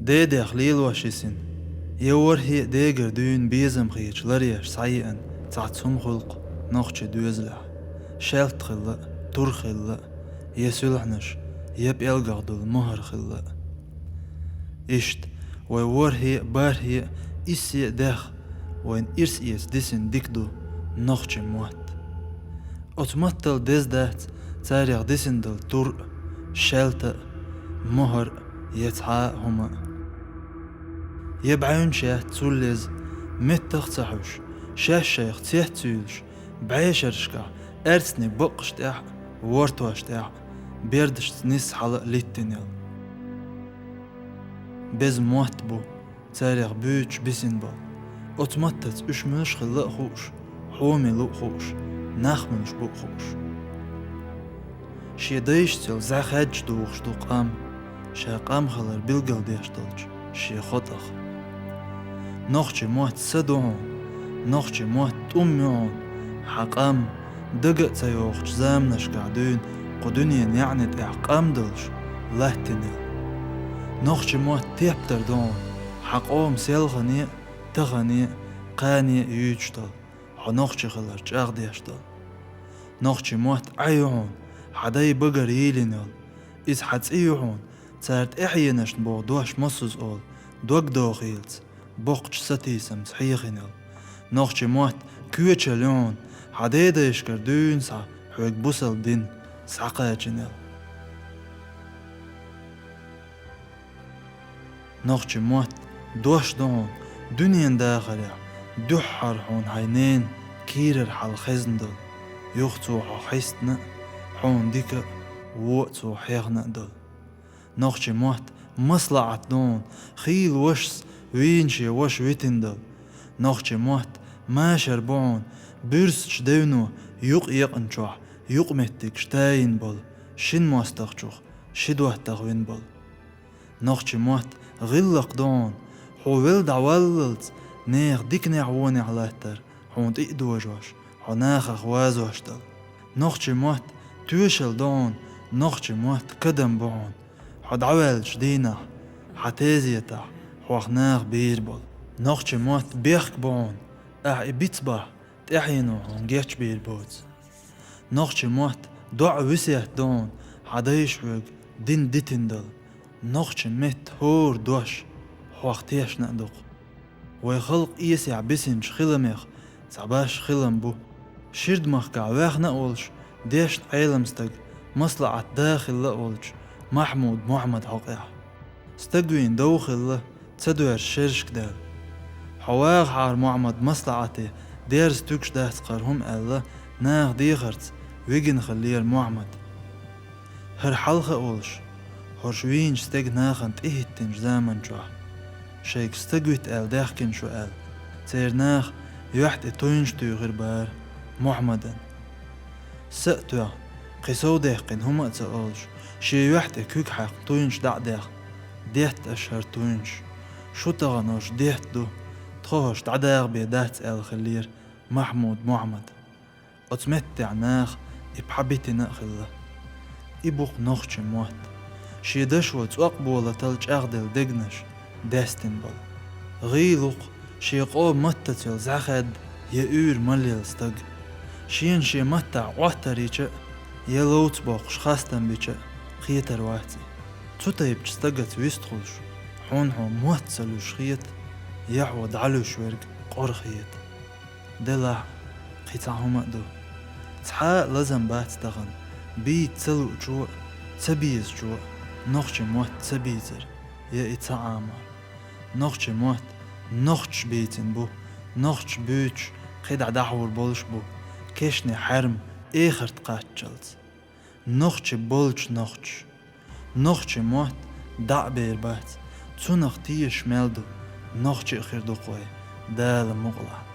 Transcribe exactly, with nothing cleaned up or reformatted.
Дедех лелош йисина, я ворхӀе а дегара дуьйна безам хеташ ларъеш схьаеана цхьацца хӀума хуьлу-кх нохчийн доьзалехь: шаьлта хилла а, тур хилла а, я суьлхьанаш, я пӀелгах долу мухӀар хилла а. Иштта, вай ворхӀе а, бархӀе а, иссе а дегӀ вайна ирс эца дисина дика ду нохчийн мотт. Оцу маттал деза дац царех дисина долу тур а, шаьлта а, мухӀар а, я цхьа а хӀума а. Я бӀаьвнаш яц цул еза, меттах а ца хьуьйш, шаьш шайх цец а юьйлуш, бӀешерашкахь, аьрцнийн баккъаш тӀехь а, вортош тӀехь а, бердашца нисса хьала а литтина йолу. Беза мотт бу царех буьйцуш бисина болу. Оцу маттаца уьш муьлш хилла а хууш, хьо мила ву а хууш, нах муьлш бу а хууш. Шен дайшца йолу зӀе хаьдча духуш ду къам, ша къам хилар билгалдеш долчу шен хотӀах. Нохчийн мотт са ду хьуна, нохчийн мотт тӀум ю хьуна, хьан къам дага а ца йохучу заманашкахь дуьйна кху дуьненан яьӀни тӀехь къам долуш латтина йолу. Нохчийн мотт тептар ду хьуна, хьан къоман селхане а, тахане а, кхане а юьйцуш долу, хьо нохчи хилар чӀагӀдеш долу. Нохчийн мотт Ӏай ю хьуна, хьан дай багара йийлина йолу. Иза хьан цӀий ю хьуна, цара тӀаьхьенашна боху дош мосазза олу, дог дохийлаца, боккхачу сатийсамца хьехина йолу. Нохчийн мотт коьчал ю хьуна, хьан дедайшкара дуьйна схьа хьоьга бусалба дин схьакхачийна йолу. Нохчийн мотт дош ду хьуна, дуьненан дахарехь дуьххьара хьуна хьайн ненан кийрара хьал хезна долу, юха цо хьо хьистина а, хьуна дика а, вон а цо хьехна а долу. Нохчийн мотт маслаӀат ду хьуна, хийла вашас вийна шен ваша витина долу. Нохчийн мотт машар бу хьуна, буьрсачу девно юкъ екъначохь юкъаметтигаш тайина болу, шина мостагӀчух ши доттагӀа вина болу. Нохчийн мотт гӀиллакх ду хьуна, хьо велла дӀаваллалц, нехан диканехь-вонехь латтар хьуна тӀе а дожош, хьо нахах вазош долу. Нохчийн мотт тоьшалла ду хьуна, нохчийн мотт кадам бу хьуна, хьо дӀаваьллачу дийнахь, хьан тезетахь хьох наха бийр болу. Нохчийн мотт бехк бу хьуна, ахь и бицбахь, тӀаьхьено хьуна гечбийр боцу. Нохчийн мотт доӀа, весет ду хьуна, хьан дайша хьоьга дин дитина долу. Нохчийн меттан хӀора дош хьох тешна а ду-кх. Вай халкъ эсехь бисинчу хиламех цхьа башха хилам бу. Ширдмахкахь ваьхна а волуш, дешна Ӏелам стаг, маслаӀат да хилла а волчу Махьмуд-Мохьмадан хьокъехь. Стаг вийна дов хилла, ца доьрзуш шерашка даьлла. Хьо вагӀахьара, Мохьмад, маслаӀате дерза туьгуш дац кхара хӀума аьлла, наха дехарца вигина хиллера Мохьмад. ХӀара хьалха а волуш, хӀорш вийначу стеган нахана тӀехӀиттинчу заман чохь, шайга стаг вита аьлла даьхкина шу аьлла, церан наха юьхь тӀе туйнаш туьйхира бара Мохьмадан. Са а тоьхна, кхин сов даьккхина хӀума а ца олуш, шен юьхь тӀе куьг хьаькхна туйнаш дӀа а даьхна, детта аша хӀара туйнаш. Шу тахана хӀорш детта ду, тхо хӀорш дӀадагӀа бен дац аьлла хиллера Махьмуд-Мохьмад. Оцу меттехь наха и пхьа битина а хилла. И бу-кх нохчийн мотт. Шен дашо цӀокъ болатал чӀагӀделла дегнаш даьстина болу. ГӀийла ву-кх шен къоман маттаца йолу зӀе хаьдда я уьйр малъелла стаг. Шена шен маттахь Ӏоттар йича а, я ловца боккхуш хастам бича а, кхетар вац и. Цу тайпачу стагаца вистхуьлуш, хьуна хьо мотт ца луьйш хета, я хьо дӀалуьйш верг къора хета. Делахь а, кхин цхьа хӀума а ду. Цхьа а лазам бац тахана, бийца ца луучо а, ца безачо а нохчийн мотт ца бийцар, я и ца Ӏамор. Нохчийн мотт нохчаша бийцина бу, нохчаша буьйцуш кхидӀа дӀахьур болуш бу, кешнийн хьаьрма эхарта кхаччалц. Нохчи болчу нохчаша. Нохчийн мотт дӀа а бер бац, цунах тешаш мел ду, нохчи а хир ду-кх вай, Дала мукъалахь.